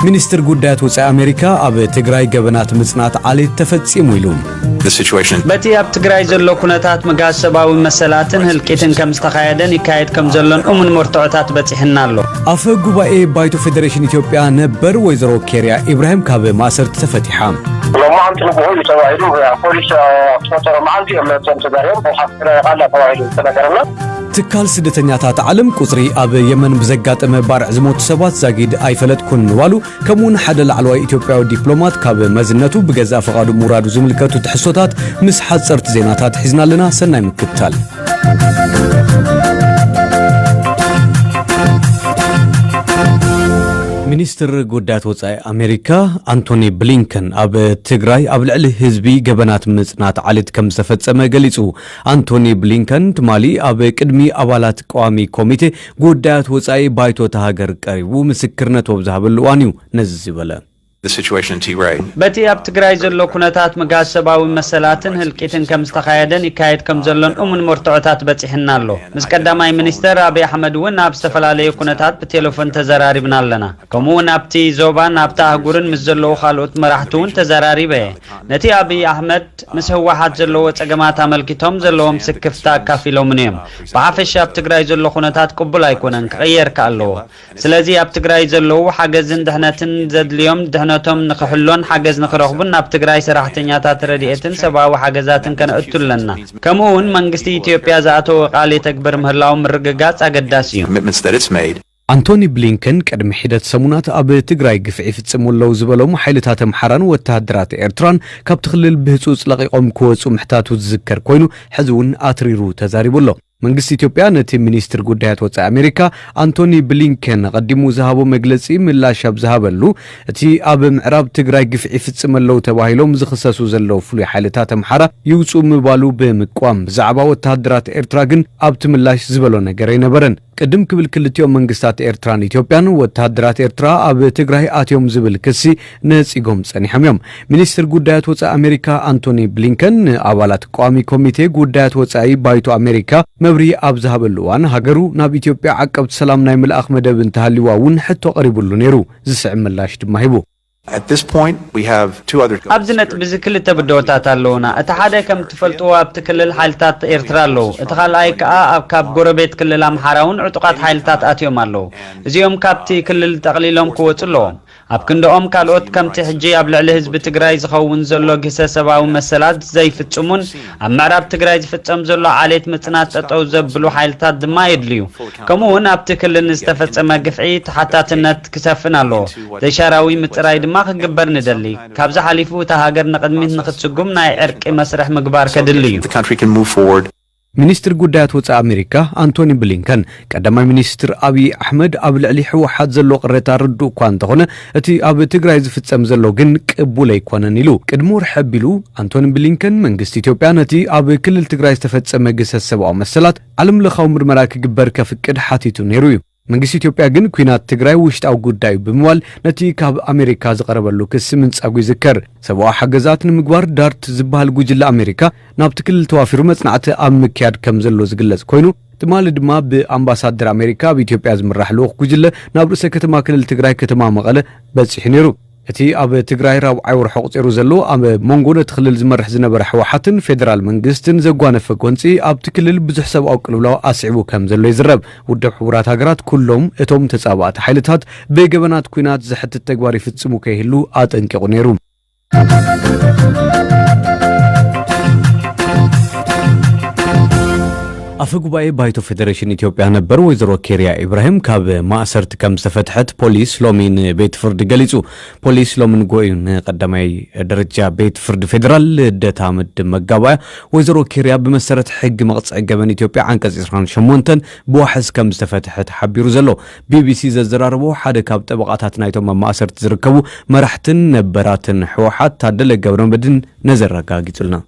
ሚኒስትር ጉዳያት ወጻኢ ኣሜሪካ ኣብ ትግራይ ገበናት ምጽናት ዓሌት ተፈጺሙ ኢሉ። በቲ ኣብ ትግራይ ዘሎ ኩነታት ምግሃስ ሰብኣዊ መሰላትን ህልቂትን ከም ዝተኻየደን ይካየድ ከም ዘሎን እሙን መርትዖታት በጺሕና ኣሎ። ኣፈ ጉባኤ ባይቶ ፌዴሬሽን ኢትዮጵያ ነበር ወይዘሮ ኬርያ ኢብራሂም ካብ ማእሰርቲ ተፈቲሓ። ሎማዓንቲ ንግሆ እዩ ተባሂሉ ፖሊስ ዝተፈጠረ መዓልቲ እዮም መፅኦም ተጋርዮም ብሓፍትና ይቃላ ተባሂሉ ዝተነገረና። ትካል ስደተኛታት ዓለም ቁፅሪ ኣብ የመን ብዘጋጠመ ባርዕ ዝሞቱ ሰባት ዛጊድ ኣይፈለጥኩን ምባሉ፣ ከምኡውን ሓደ ላዕለዋይ ኢትዮጵያዊ ዲፕሎማት ካብ መዝነቱ ብገዛእ ፈቓዱ ምውራዱ ዝምልከቱ ትሕዝቶታት ምስ ሓፀርቲ ዜናታት ሒዝና ኣለና። ሰናይ ምክትታል። ሚኒስትር ጉዳያት ወጻኢ ኣሜሪካ ኣንቶኒ ብሊንከን ኣብ ትግራይ ኣብ ልዕሊ ህዝቢ ገበናት ምጽናት ዓሌት ከም ዝተፈጸመ ገሊጹ። ኣንቶኒ ብሊንከን ትማሊ ኣብ ቅድሚ ኣባላት ቀዋሚ ኮሚቴ ጉዳያት ወጻኢ ባይቶ እታ ሃገር ቀሪቡ ምስክርነት ኣብ ዝሃበሉ እዋን እዩ ነዚ ዝበለ። በቲ ኣብ ትግራይ ዘሎ ኩነታት ምግሃስ ሰብኣዊ መሰላትን ህልቂትን ከም ዝተኻየደን ይካየድ ከም ዘሎን እሙን መርትዖታት በጺሕና ኣሎ። ምስ ቀዳማይ ሚኒስተር ኣብይ ኣሕመድ እውን ኣብ ዝተፈላለዩ ኩነታት ብቴሌፎን ተዘራሪብና ኣለና። ከምኡ እውን ኣብቲ ዞባን ኣብታ ኣህጉርን ምስ ዘለዉ ካልኦት መራሕቲ እውን ተዘራሪበ እየ። ነቲ ኣብይ ኣሕመድ ምስ ህወሓት ዘለዎ ጸገማት ኣመልኪቶም ዘለዎም ስክፍታ ኣካፊሎምኒ እዮም። ብሓፈሻ ኣብ ትግራይ ዘሎ ኩነታት ቅቡል ኣይኮነን፣ ክቕየር ከ ኣለዎ። ስለዚ ኣብ ትግራይ ዘለዉ ሓገዝን ድሕነትን ዘድልዮም ድሕነቶም ንኽሕሎን ሓገዝ ንኽረኽቡን ናብ ትግራይ ሰራሕተኛታት ረድኤትን ሰብኣዊ ሓገዛትን ከነእቱ ኣለና። ከምኡ እውን መንግስቲ ኢትዮጵያ ዝኣተወ ቃል የተግብር ምህላው ምርግጋጽ ኣገዳሲ እዩ። ኣንቶኒ ብሊንከን ቅድሚ ሒደት ሰሙናት ኣብ ትግራይ ግፍዒ ይፍጽሙ ኣለዉ ዝበሎም ሓይልታት ኣምሓራን ወተሃደራት ኤርትራን ካብቲ ክልል ብህጹጽ ለቒቖም ክወጹ ምሕታቱ ዝዝከር ኮይኑ ሕዚ እውን ኣትሪሩ ተዛሪቡ ኣሎ። መንግስቲ ኢትዮጵያ ነቲ ሚኒስትር ጉዳያት ወጻኢ ኣሜሪካ ኣንቶኒ ብሊንከን ኣቐዲሙ ዝሃቦ መግለጺ ምላሽ ኣብ ዝሃበሉ፣ እቲ ኣብ ምዕራብ ትግራይ ግፍዒ ይፍጽም ኣለዉ ተባሂሎም ዝኽሰሱ ዘለዉ ፍሉይ ሓይልታት ኣምሓራ ይውጽኡ ምባሉ ብምቅዋም፣ ብዛዕባ ወተሃደራት ኤርትራ ግን ኣብቲ ምላሽ ዝበሎ ነገር ኣይነበረን። ቅድም ክብል ክልቲኦም መንግስታት ኤርትራን ኢትዮጵያን ወተሃደራት ኤርትራ ኣብ ትግራይ ኣትዮም ዝብል ክሲ ነጺጎም ጸኒሖም እዮም። ሚኒስትር ጉዳያት ወጻኢ ኣሜሪካ ኣንቶኒ ብሊንከን ንኣባላት ቋሚ ኮሚቴ ጉዳያት ወጻኢ ባይቶ ኣሜሪካ መብርሂ ኣብ ዝሃበሉ እዋን፣ ሃገሩ ናብ ኢትዮጵያ ዓቀብቲ ሰላም ናይ ምልኣኽ መደብ እንተሃልዩዋ እውን ሕቶ ቀሪቡሉ ነይሩ። ዝስዕብ ምላሽ ድማ ሂቡ። ኣብዚ ነጥቢ እዚ ክልተ ብድሆታት ኣለዉና። እቲ ሓደ ከም እትፈልጥዎ ኣብቲ ክልል ሓይልታት ኤርትራ ኣለዉ። እቲ ካልኣይ ከኣ ኣብ ካብ ጎረቤት ክልል ኣምሓራ እውን ዕጡቓት ሓይልታት ኣትዮም ኣለዉ። እዚኦም ካብቲ ክልል ጠቕሊሎም ክወጹ ኣለዎም። ኣብ ክንድኦም ካልኦት ከምቲ ሕጂ ኣብ ልዕሊ ህዝቢ ትግራይ ዝኸውን ዘሎ ግህሰት ሰብኣዊ መሰላት ዘይፍጽሙን ኣብ ምዕራብ ትግራይ ዝፍጸም ዘሎ ዓሌት ምጽናት ጠጠው ዘብሉ ሓይልታት ድማ የድልዩ። ከምኡ እውን ኣብቲ ክልል ንዝተፈጸመ ግፍዒ ተሓታትነት ክሰፍን ኣለዎ። ዘይሻራዊ ምጽራይ ድማ ክግበር ንደሊ። ካብዚ ሓሊፉ እታ ሃገር ንቕድሚት ንክትስጉም ናይ ዕርቂ መስርሕ ምግባር ከድሊ እዩ። ሚኒስትር ጉዳያት ወጻኢ ኣሜሪካ ኣንቶኒ ብሊንከን፣ ቀዳማይ ሚኒስትር ኣብይ ኣሕመድ ኣብ ልዕሊ ህወሓት ዘሎ ቅሬታ ርዱእ እኳ እንተኾነ፣ እቲ ኣብ ትግራይ ዝፍጸም ዘሎ ግን ቅቡል ኣይኮነን ኢሉ። ቅድሚ ወርሒ ኣቢሉ ኣንቶኒ ብሊንከን መንግስቲ ኢትዮጵያ ነቲ ኣብ ክልል ትግራይ ዝተፈጸመ ግህሰት ሰብኣዊ መሰላት ዓለም ለኻዊ ምርመራ ክግበር ከፍቅድ ሓቲቱ ነይሩ እዩ። መንግስቲ ኢትዮጵያ ግን ኲናት ትግራይ ውሽጣዊ ጉዳይ እዩ ብምባል ነቲ ካብ ኣሜሪካ ዝቐረበሉ ክሲ ምንጻጉ ይዝከር። ሰብኣዊ ሓገዛት ንምግባር ዳርት ዝበሃል ጉጅለ ኣሜሪካ ናብቲ ክልል ተዋፊሩ መጽናዕቲ ኣብ ምክያድ ከም ዘሎ ዝግለጽ ኮይኑ፣ ትማሊ ድማ ብኣምባሳደር ኣሜሪካ ኣብ ኢትዮጵያ ዝምራሕ ልኡኽ ጉጅለ ናብ ርእሰ ከተማ ክልል ትግራይ ከተማ መቐለ በጺሑ ነይሩ። እቲ ኣብ ትግራይ ራብዓይ ወርሑ ኣቑጺሩ ዘሎ ኣብ መንጎ ነቲ ክልል ዝመርሕ ዝነበረ ህወሓትን ፌደራል መንግስትን ዘጓነፈ ጎንጺ ኣብቲ ክልል ብዙሕ ሰብኣዊ ቅልውላው ኣስዒቡ ከም ዘሎ ይዝረብ። ውድብ ሕቡራት ሃገራት ኩሎም እቶም ተጻባእቲ ሓይልታት ብገበናት ኲናት ዘሕትት ተግባር ይፍጽሙ ከይህሉ ኣጠንቂቑ ነይሩ። ኣፈ ጉባኤ ባይቶ ፌደሬሽን ኢትዮጵያ ነበር ወይዘሮ ኬርያ ኢብራሂም ካብ ማእሰርቲ ከም ዝተፈትሐት ፖሊስ ሎሚ ንቤት ፍርዲ ገሊጹ። ፖሊስ ሎሚ ንግሆ እዩ ንቀዳማይ ደረጃ ቤት ፍርዲ ፌዴራል ልደታ ምድብ መጋባእያ ወይዘሮ ኬርያ ብመሰረት ሕጊ መቕጽዒ ገበን ኢትዮጵያ ዓንቀጽ ዕስራን ሸሞንተን ብዋሕስ ከም ዝተፈትሐት ሓቢሩ ዘሎ። ቢቢሲ ዘዘራረቦ ሓደ ካብ ጠበቓታት ናይቶም ኣብ ማእሰርቲ ዝርከቡ መራሕትን ነበራትን ህወሓት ታደለ ገብረመድህን ነዚ ኣረጋጊጹልና።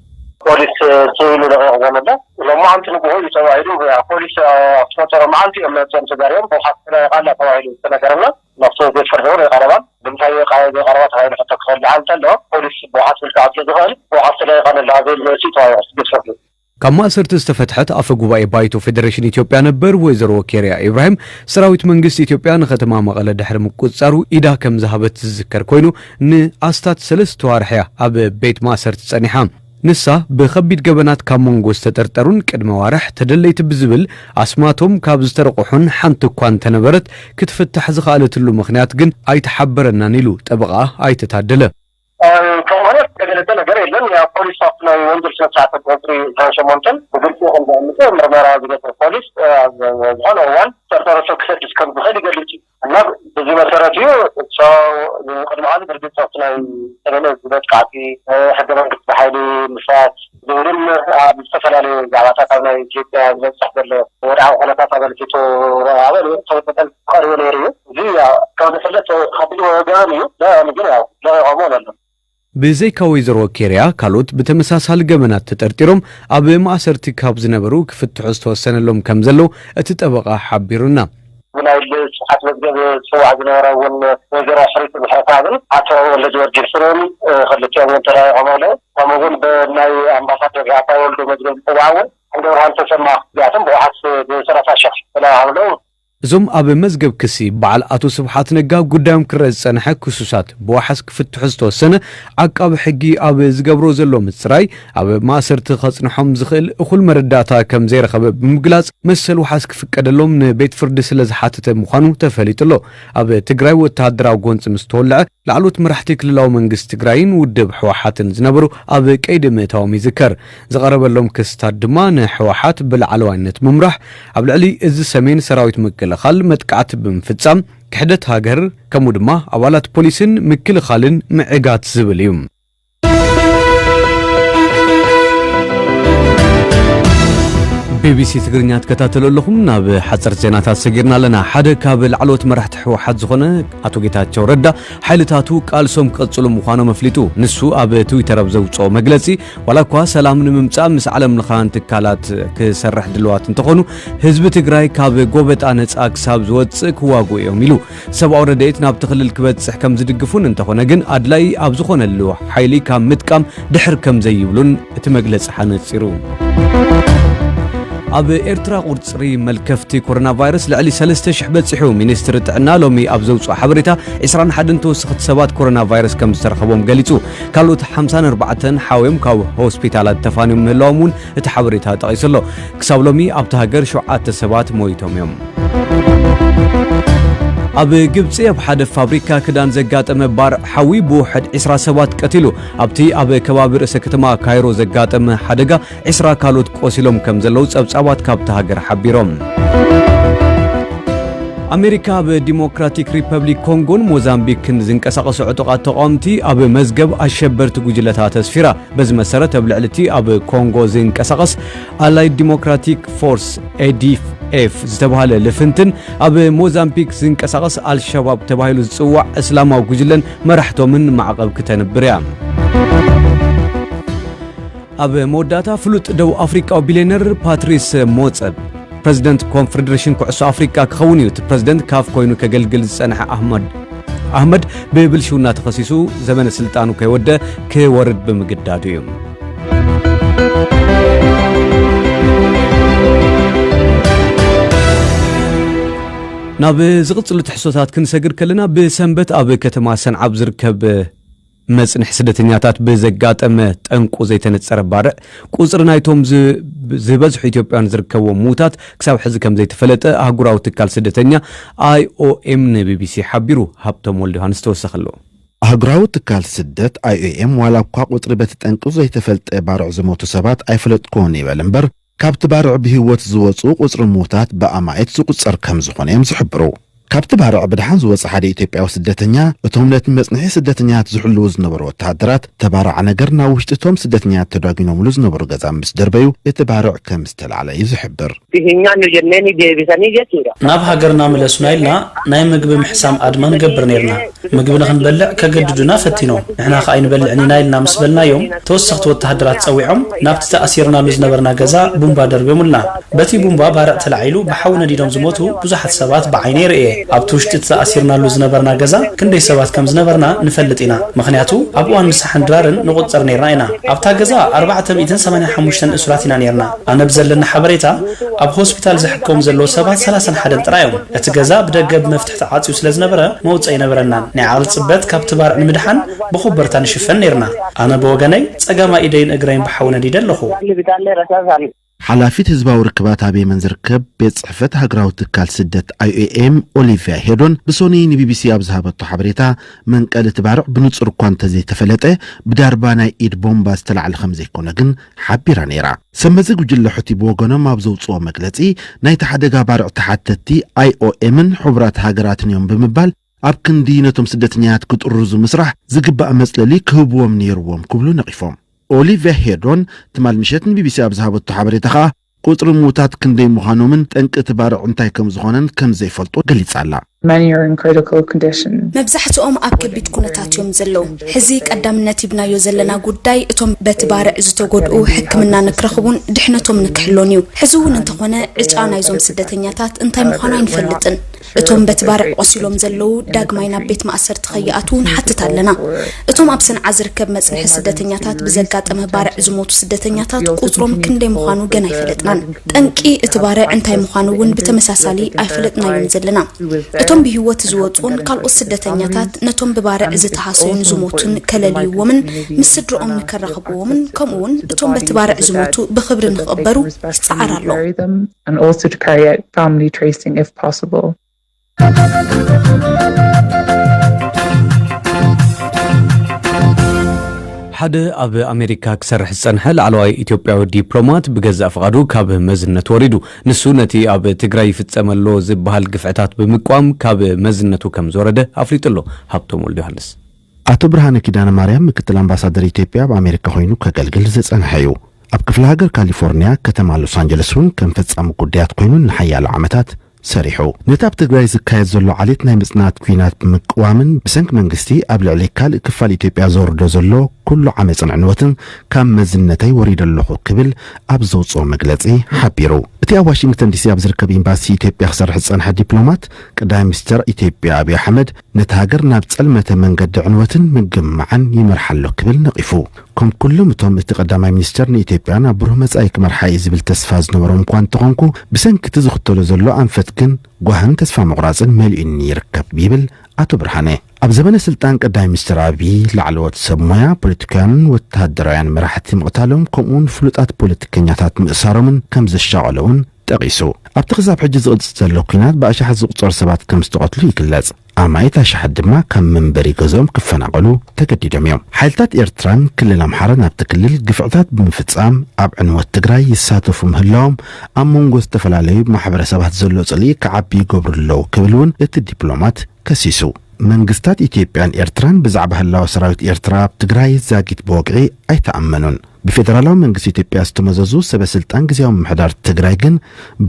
ፖሊስ ስኢሉ ለቒቕዎ ነበር። ሎማዓንቲ ንግሆ እዩ ተባሂሉ ፖሊስ ኣብ ዝፈጠሮ መዓልቲ እዮም መፅኦም ተጋርዮም ብውሓት ስለ ቃላ ተባሂሉ ዝተነገረና ናብቲ ቤት ፍርዲ እውን ኣይቀረባን። ብምንታይ ቃ ዘይቀረባ ተባሂሉ ሕቶ ክኸልዓል እንተሎ ፖሊስ ብውሓት ምልካዕ ስለ ዝኽእል ብውሓት ስለ ይቐንላ ዝብል መልሲ ተባሂሉ ቤት ፍርዲ። ካብ ማእሰርቲ ዝተፈትሐት ኣፈ ጉባኤ ባይቶ ፌደሬሽን ኢትዮጵያ ነበር ወይዘሮ ኬርያ ኢብራሂም፣ ሰራዊት መንግስቲ ኢትዮጵያ ንከተማ መቐለ ድሕሪ ምቁጽጻሩ ኢዳ ከም ዝሃበት ዝዝከር ኮይኑ፣ ንኣስታት ሰለስተ ዋርሕ እያ ኣብ ቤት ማእሰርቲ ጸኒሓ። ንሳ ብኸቢድ ገበናት ካብ መንጎ ዝተጠርጠሩን ቅድመ ዋርሕ ተደለይቲ ብዝብል ኣስማቶም ካብ ዝተረቑሑን ሓንቲ እኳ እንተነበረት፣ ክትፍታሕ ዝኸኣለትሉ ምኽንያት ግን ኣይተሓበረናን ኢሉ ጠበቓኣ ኣይተ ታደለ። ከሆነ የተገለጸ ነገር የለም። ያው ፖሊስ ሶፍት ናይ ወንጀል ስነ ስርዓት ቁጥር ሰማንያ ሸሞንተ ብግልጺ ከም ዘቐምጦ ምርመራ ዝገበረ ፖሊስ ኣብ ዝኾነ እዋን ጠርጠረቶ ክሰድድ ከም ዝኽእል ይገልጽ እዩ እና በዚ መሰረት እዩ እሶ ቅድሚ ሕዚ ብርግጽ ሶፍት ናይ ሰለለ ዝበጽቃዕቲ ሕገ መንግስቲ ብሓይሊ ምስራት ዝብልን ኣብ ዝተፈላለዩ ዛዕባታት ኣብ ናይ ኢትዮጵያ ዝበጽሕ ዘሎ ወድዓዊ ኩነታት ኣመልኪቱ ኣብ ተመጠጠል ቀሪቡ ነይሩ እዩ። እዚ ያው ካብ ዝፍለጥ ከቢድ ወገን እዩ። ግን ያው ለቂቖሞ ነሎ። ብዘይካ ወይዘሮ ኬርያ ካልኦት ብተመሳሳሊ ገበናት ተጠርጢሮም ኣብ ማእሰርቲ ካብ ዝነበሩ ክፍትሑ ዝተወሰነሎም ከም ዘለዉ እቲ ጠበቓ ሓቢሩና። ብናይ ስርዓት መዝገብ ዝፅዋዕ ዝነበረ እውን ወይዘሮ ሕሪት ብሕሳብን ኣቶ ወልደ ጊዮርጊስን ክልቲኦም እውን ተለቂቖም ኣለዉ። ከምኡ እውን ብናይ ኣምባሳደር ኣባይ ወልዱ መዝገብ ዝፅዋዕ እውን እንደ ብርሃን ተሰማ እዚኣቶም ብዋሓስ ብሰላሳ ሸሕ ተለቂቖም ኣለዉ። እዞም ኣብ መዝገብ ክሲ በዓል ኣቶ ስብሓት ነጋ ጉዳዮም ክረአ ዝጸንሐ ክሱሳት ብዋሕስ ክፍትሑ ዝተወሰነ፣ ዓቃቢ ሕጊ ኣብ ዝገብሮ ዘሎ ምጽራይ፣ ኣብ ማእሰርቲ ከጽንሖም ዝኽእል እኹል መረዳእታ ከም ዘይረኸበ ብምግላጽ፣ መሰል ዋሕስ ክፍቀደሎም ንቤት ፍርዲ ስለ ዝሓተተ ምዃኑ ተፈሊጡ ኣሎ። ኣብ ትግራይ ወተሃደራዊ ጎንጺ ምስ ተወልዐ፣ ላዕለዎት መራሕቲ ክልላዊ መንግስቲ ትግራይን ውድብ ህወሓትን ዝነበሩ ኣብ ቀይዲ ምእታዎም ይዝከር። ዝቐረበሎም ክስታት ድማ ንህወሓት ብላዕለዋይነት ምምራሕ፣ ኣብ ልዕሊ እዚ ሰሜን ሰራዊት ምክልኻል መጥቃዕቲ ብምፍጻም፣ ክሕደት ሃገር፣ ከምኡ ድማ ኣባላት ፖሊስን ምክልኻልን ምዕጋት ዝብል እዩ። ቢቢሲ ትግርኛ ትከታተሉ ኣለኹም። ናብ ሓፀርቲ ዜናታት ሰጊርና ኣለና። ሓደ ካብ ላዕለዎት መራሕቲ ህወሓት ዝኾነ ኣቶ ጌታቸው ረዳ፣ ሓይልታቱ ቃልሶም ክቕፅሉ ምዃኖም ኣፍሊጡ። ንሱ ኣብ ትዊተር ኣብ ዘውፅኦ መግለፂ፣ ዋላ እኳ ሰላም ንምምፃእ ምስ ዓለም ለኻውያን ትካላት ክሰርሕ ድልዋት እንተኾኑ፣ ህዝቢ ትግራይ ካብ ጎበጣ ነፃ ክሳብ ዝወፅእ ክዋግኡ እዮም ኢሉ። ሰብኣዊ ረድኤት ናብቲ ክልል ክበፅሕ ከም ዝድግፉን እንተኾነ ግን ኣድላዪ ኣብ ዝኾነሉ ሓይሊ ካብ ምጥቃም ድሕር ከም ዘይብሉን እቲ መግለፂ ሓነፂሩ። ኣብ ኤርትራ ቁፅሪ መልከፍቲ ኮሮና ቫይረስ ልዕሊ ሰለስተ ሽሕ በፂሑ። ሚኒስትሪ ጥዕና ሎሚ ኣብ ዘውፅኦ ሓበሬታ፣ ዕስራን ሓደን ተወሰኽቲ ሰባት ኮሮና ቫይረስ ከም ዝተረኸቦም ገሊፁ። ካልኦት ሓምሳን ኣርባዕተን ሓውዮም ካብ ሆስፒታላት ተፋንዮም ምህላዎም እውን እቲ ሓበሬታ ጠቒሱ ኣሎ። ክሳብ ሎሚ ኣብታ ሃገር ሸውዓተ ሰባት ሞይቶም እዮም። ኣብ ግብፂ ኣብ ሓደ ፋብሪካ ክዳን ዘጋጠመ ባርዕ ሓዊ ብውሕድ ዕስራ ሰባት ቀቲሉ። ኣብቲ ኣብ ከባቢ ርእሰ ከተማ ካይሮ ዘጋጠመ ሓደጋ ዕስራ ካልኦት ቆሲሎም ከም ዘለዉ ጸብጻባት ካብታ ሃገር ሓቢሮም። ኣሜሪካ ኣብ ዲሞክራቲክ ሪፐብሊክ ኮንጎን ሞዛምቢክን ዝንቀሳቐሱ ዕጡቓት ተቓወምቲ ኣብ መዝገብ ኣሸበርቲ ጉጅለታት ኣስፊራ። በዚ መሰረት ኣብ ልዕሊ እቲ ኣብ ኮንጎ ዝንቀሳቐስ ኣላይድ ዲሞክራቲክ ፎርስ ኤዲኤፍ ዝተባህለ ልፍንትን ኣብ ሞዛምቢክ ዝንቀሳቐስ ኣልሸባብ ተባሂሉ ዝጽዋዕ እስላማዊ ጉጅለን መራሕቶምን ማዕቐብ ክተንብር እያ። ኣብ መወዳእታ ፍሉጥ ደቡብ ኣፍሪቃዊ ቢልዮነር ፓትሪስ ሞጸብ ፕረዚደንት ኮንፈደሬሽን ኩዕሶ ኣፍሪቃ ክኸውን እዩ። እቲ ፕረዚደንት ካፍ ኮይኑ ከገልግል ዝጸንሐ ኣህመድ ኣህመድ ብብልሽውና ተኸሲሱ ዘመነ ስልጣኑ ከይወደ ክወርድ ብምግዳዱ እዩ። ናብ ዝቕጽሉ ትሕዝቶታት ክንሰግር ከለና፣ ብሰንበት ኣብ ከተማ ሰንዓ ኣብ ዝርከብ መጽንሒ ስደተኛታት ብዘጋጠመ ጠንቁ ዘይተነጸረ ባርዕ፣ ቁጽሪ ናይቶም ዝ-፣ ዝበዝሑ ኢትዮጵያውያን ዝርከብዎም ምዉታት ክሳብ ሕዚ ከም ዘይተፈለጠ ኣህጉራዊ ትካል ስደተኛ ኣይኦኤም ንቢቢሲ ሓቢሩ። ሃብቶም ወልደዮሃንስ ተወሳኺ ኣለዎ። ኣህጉራዊ ትካል ስደት ኣይኦኤም ዋላ እኳ ቁጽሪ በቲ ጠንቁ ዘይተፈልጠ ባርዕ ዝሞቱ ሰባት ኣይፈለጥኩዎን ይበል እምበር፣ ካብቲ ባርዕ ብህይወት ዝወጹ ቁጽሪ ምዉታት ብኣማኢት ዝቁጸር ከም ዝኾነ እዮም ዝሕብሩ። ካብቲ ባርዕ ብድሓን ዝወጸ ሓደ ኢትዮጵያዊ ስደተኛ፣ እቶም ነቲ መጽንሒ ስደተኛታት ዝሕልዉ ዝነበሩ ወተሃደራት፣ ተባራዕ ነገር ናብ ውሽጢ እቶም ስደተኛታት ተዳጒኖምሉ ዝነበሩ ገዛ ምስ ደርበዩ፣ እቲ ባርዕ ከም ዝተላዕለ እዩ ዝሕብር። Bihenya no jenneni deebisanii jechuudha. ናብ ሃገርና ምለሱና ኢልና ናይ ምግቢ ምሕሳም ኣድማ ንገብር ነይርና። ምግቢ ንኽንበልዕ ከገድዱና ፈቲኖም። ንሕና ከኣ ኣይንበልዕን ኢና ኢልና ምስ በልናዮም፣ ተወሰኽቲ ወተሃደራት ጸዊዖም ናብቲ ተኣሲርናሉ ዝነበርና ገዛ ቡምባ ደርብዮምልና። በቲ ቡምባ ባርዕ ተላዒሉ ብሓዊ ነዲዶም ዝሞቱ ብዙሓት ሰባት ብዓይነይ ርእየ። ኣብቲ ውሽጢ እቲ ተኣሲርናሉ ዝነበርና ገዛ ክንደይ ሰባት ከም ዝነበርና ንፈልጥ ኢና። ምኽንያቱ ኣብ እዋን ምሳሕን ድራርን ንቑጸር ነይርና ኢና። ኣብታ ገዛ ኣርባዕተ ሚእትን ሰማንያን ሓሙሽተን እሱራት ኢና ነይርና። ኣነ ብዘለኒ ሓበሬታ ኣብ ሆስፒታል ዝሕከሙ ዘለዉ ሰባት ሰላሳን ሓደን ጥራይ እዮም። እቲ ገዛ ብደገ ብመፍትሒ ተዓጽዩ ስለ ዝነበረ መውጽኢ ኣይነበረናን። ናይ ዓቕሊ ጽበት ካብቲ ባርዕ ንምድሓን ብኹበርታ ንሽፈን ነይርና። ኣነ ብወገነይ ጸጋማይ ኢደይን እግረይን ብሓዊ ነዲደ ኣለኹ። ሓላፊት ህዝባዊ ርክባት ኣብ የመን ዝርከብ ቤት ጽሕፈት ሃገራዊ ትካል ስደት ኣይኦኤም ኦሊቪያ ሄዶን ብሶኒ ንቢቢሲ ኣብ ዝሃበቶ ሓበሬታ መንቀሊ እቲ ባርዕ ብንጹር እኳ እንተዘይተፈለጠ ብዳርባ ናይ ኢድ ቦምባ ዝተላዕለ ከም ዘይኮነ ግን ሓቢራ ነይራ። ሰመዚ ጉጅለ ሑቲ ብወገኖም ኣብ ዘውጽኦ መግለጺ ናይቲ ሓደጋ ባርዕ ተሓተትቲ ኣይኦኤምን ሕቡራት ሃገራትን እዮም ብምባል ኣብ ክንዲ ነቶም ስደተኛታት ክጥርዙ ምስራሕ ዝግባእ መጽለሊ ክህብዎም ነይርዎም ክብሉ ነቒፎም። ኦሊቪያ ሄዶን ትማል ምሸት ንቢቢሲ ኣብ ዝሃበቶ ሓበሬታ ከኣ ቁጽሪ ምዉታት ክንደይ ምዃኖምን ጠንቂ እቲ ባርዕ እንታይ ከም ዝኾነን ከም ዘይፈልጦ ገሊጻ ኣላ። Many are in critical condition. መብዛሕትኦም ኣብ ከቢድ ኩነታት እዮም ዘለዉ። ሕዚ ቀዳምነት ሂብናዮ ዘለና ጉዳይ እቶም በቲ ባርዕ ዝተጎድኡ ሕክምና ንክረኽቡን ድሕነቶም ንክሕሎን እዩ። ሕዚ እውን እንተኾነ ዕጫ ናይዞም ስደተኛታት እንታይ ምዃኑ ኣይንፈልጥን። እቶም በቲ ባርዕ ቆሲሎም ዘለዉ ዳግማይ ናብ ቤት ማእሰርቲ ከይኣትዉ ንሓትት ኣለና። እቶም ኣብ ሰንዓ ዝርከብ መጽንሒ ስደተኛታት ብዘጋጠመ ባርዕ ዝሞቱ ስደተኛታት ቁጽሮም ክንደይ ምዃኑ ገና ኣይፈለጥናን። ጠንቂ እቲ ባርዕ እንታይ ምዃኑ እውን ብተመሳሳሊ ኣይፈለጥናዮን ዘለና። እቶም ብህይወት ዝወጹን ካልኦት ስደተኛታት ነቶም ብባርዕ ዝተሃሰዩን ዝሞቱን ከለልይዎምን ምስ ስድርኦም ንከራኽብዎምን ከምኡ እውን እቶም በቲ ባርዕ ዝሞቱ ብኽብሪ ንኽቕበሩ ይጸዓር ኣሎ። And also to carry out family tracing if possible. ሓደ ኣብ ኣሜሪካ ክሰርሕ ዝጸንሐ ላዕለዋይ ኢትዮጵያዊ ዲፕሎማት ብገዛእ ፍቓዱ ካብ መዝነት ወሪዱ። ንሱ ነቲ ኣብ ትግራይ ይፍጸም ኣሎ ዝበሃል ግፍዕታት ብምቅዋም ካብ መዝነቱ ከም ዝወረደ ኣፍሊጡ ኣሎ። ሃብቶም ወልደ ዮሃንስ። ኣቶ ብርሃነ ኪዳነ ማርያም ምክትል ኣምባሳደር ኢትዮጵያ ኣብ ኣሜሪካ ኮይኑ ከገልግል ዝጸንሐ እዩ። ኣብ ክፍለ ሃገር ካሊፎርኒያ ከተማ ሎስ ኣንጀለስ እውን ከም ፈጻሚ ጉዳያት ኮይኑ ንሓያሎ ዓመታት ሰሪሑ። ነቲ ኣብ ትግራይ ዝካየድ ዘሎ ዓሌት ናይ ምጽናት ኲናት ብምቅዋምን ብሰንኪ መንግስቲ ኣብ ልዕሊ ካልእ ክፋል ኢትዮጵያ ዘውርዶ ዘሎ ኩሉ ዓመጽን ዕንወትን ካብ መዝነተይ ወሪደ ኣለኹ ክብል ኣብ ዘውጽኦ መግለጺ ሓቢሩ። እቲ ኣብ ዋሽንግተን ዲሲ ኣብ ዝርከብ ኤምባሲ ኢትዮጵያ ክሰርሕ ዝጸንሐ ዲፕሎማት ቀዳማይ ሚኒስተር ኢትዮጵያ ኣብይ ኣሕመድ ነቲ ሃገር ናብ ጸልመተ መንገዲ ዕንወትን ምግማዕን ይመርሓ ኣሎ ክብል ነቒፉ። ከም ኩሎም እቶም እቲ ቀዳማይ ሚኒስተር ንኢትዮጵያ ናብ ብሩህ መጻኢ ክመርሓ እዩ ዝብል ተስፋ ዝነበሮም እኳ እንተኾንኩ ብሰንኪ እቲ ዝኽተሎ ዘሎ ኣንፈት ግን ጓህን ተስፋ ምቑራጽን መሊኡኒ ይርከብ ይብል ኣቶ ብርሃነ። ኣብ ዘበነ ስልጣን ቀዳማይ ሚኒስተር ኣብይ ላዕለዎት ሰብ ሞያ ፖለቲካውያንን ወተሃደራውያን መራሕቲ ምቕታሎም ከምኡውን ፍሉጣት ፖለቲከኛታት ምእሳሮምን ከም ዘሻቐሎ እውን ጠቒሱ። ኣብቲ ክሳብ ሕጂ ዝቕጽል ዘሎ ኲናት ብኣሽሓት ዝቑጸሩ ሰባት ከም ዝተቐትሉ ይግለጽ። ኣማኢት ኣሽሓት ድማ ካብ መንበሪ ገዝኦም ክፈናቐሉ ተገዲዶም እዮም። ሓይልታት ኤርትራን ክልል ኣምሓራን ኣብቲ ክልል ግፍዕታት ብምፍጻም ኣብ ዕንወት ትግራይ ይሳተፉ ምህላዎም ኣብ መንጎ ዝተፈላለዩ ማሕበረሰባት ዘሎ ጽልኢ ክዓቢ ይገብሩ ኣለዉ ክብል እውን እቲ ዲፕሎማት ከሲሱ። መንግስታት ኢትዮጵያን ኤርትራን ብዛዕባ ህላወ ሰራዊት ኤርትራ ኣብ ትግራይ ዛጊት ብወግዒ ኣይተኣመኑን። ብፌደራላዊ መንግስቲ ኢትዮጵያ ዝተመዘዙ ሰበ ስልጣን ግዝያዊ ምምሕዳር ትግራይ ግን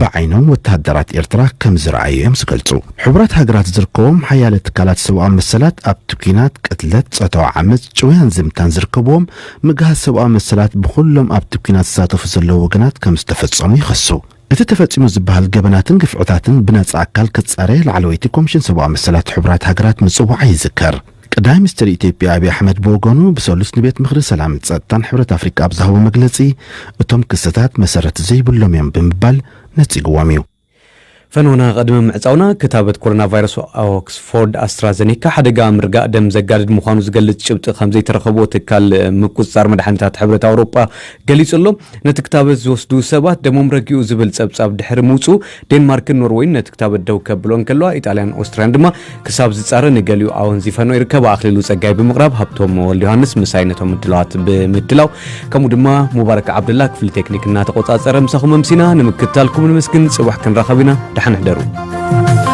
ብዓይኖም ወተሃደራት ኤርትራ ከም ዝረኣዩ እዮም ዝገልጹ። ሕቡራት ሃገራት ዝርከቦም ሓያለ ትካላት ሰብኣዊ መሰላት ኣብቲ ኲናት ቅትለት፣ ጾታዊ ዓመጽ፣ ጭውያን ዝምታን ዝርከብዎም ምግሃስ ሰብኣዊ መሰላት ብኹሎም ኣብቲ ኲናት ዝሳተፉ ዘለዉ ወገናት ከም ዝተፈጸሙ ይኸሱ። እቲ ተፈጺሙ ዝበሃል ገበናትን ግፍዕታትን ብነጻ ኣካል ክጻረ ላዕለወይቲ ኮሚሽን ሰብኣዊ መሰላት ሕቡራት ሃገራት ምጽዋዓ ይዝከር። ቀዳማይ ሚኒስትር ኢትዮጵያ ኣብይ ኣሕመድ ብወገኑ ብሰሉስ ንቤት ምኽሪ ሰላምን ጸጥታን ሕብረት ኣፍሪቃ ኣብ ዝሃቦ መግለጺ እቶም ክስታት መሰረት ዘይብሎም እዮም ብምባል ነጺግዎም እዩ። ፈኖና ቅድሚ ምዕጻውና ክታበት ኮሮና ቫይረስ ኦክስፎርድ ኣስትራዘኔካ ሓደጋ ምርጋእ ደም ዘጋድድ ምዃኑ ዝገልጽ ጭብጢ ከም ዘይተረኸቦ ትካል ምቁጽጻር መድሓኒታት ሕብረት ኣውሮጳ ገሊጹ ኣሎ። ነቲ ክታበት ዝወስዱ ሰባት ደሞም ረጊኡ ዝብል ጸብጻብ ድሕሪ ምውጹ ዴንማርክን ኖርወይን ነቲ ክታበት ደው ከብሎ እንከለዋ ኢጣልያን ኦስትርያን ድማ ክሳብ ዝጻረ ንገሊኡ ኣወንዚፈኖ ይርከባ። ኣኽሊሉ ጸጋይ ብምቕራብ ሃብቶም ወልደ ዮሃንስ ምሳይ ነቶም ምድላዋት ብምድላው ከምኡ ድማ ሙባረክ ዓብደላ ክፍሊ ቴክኒክ እናተቆጻጸረ ምሳኹም ኣምሲና ንምክትታልኩም ንምስግን ጽባሕ ክንራኸብ ኢና። ደሓን ሕደሩ።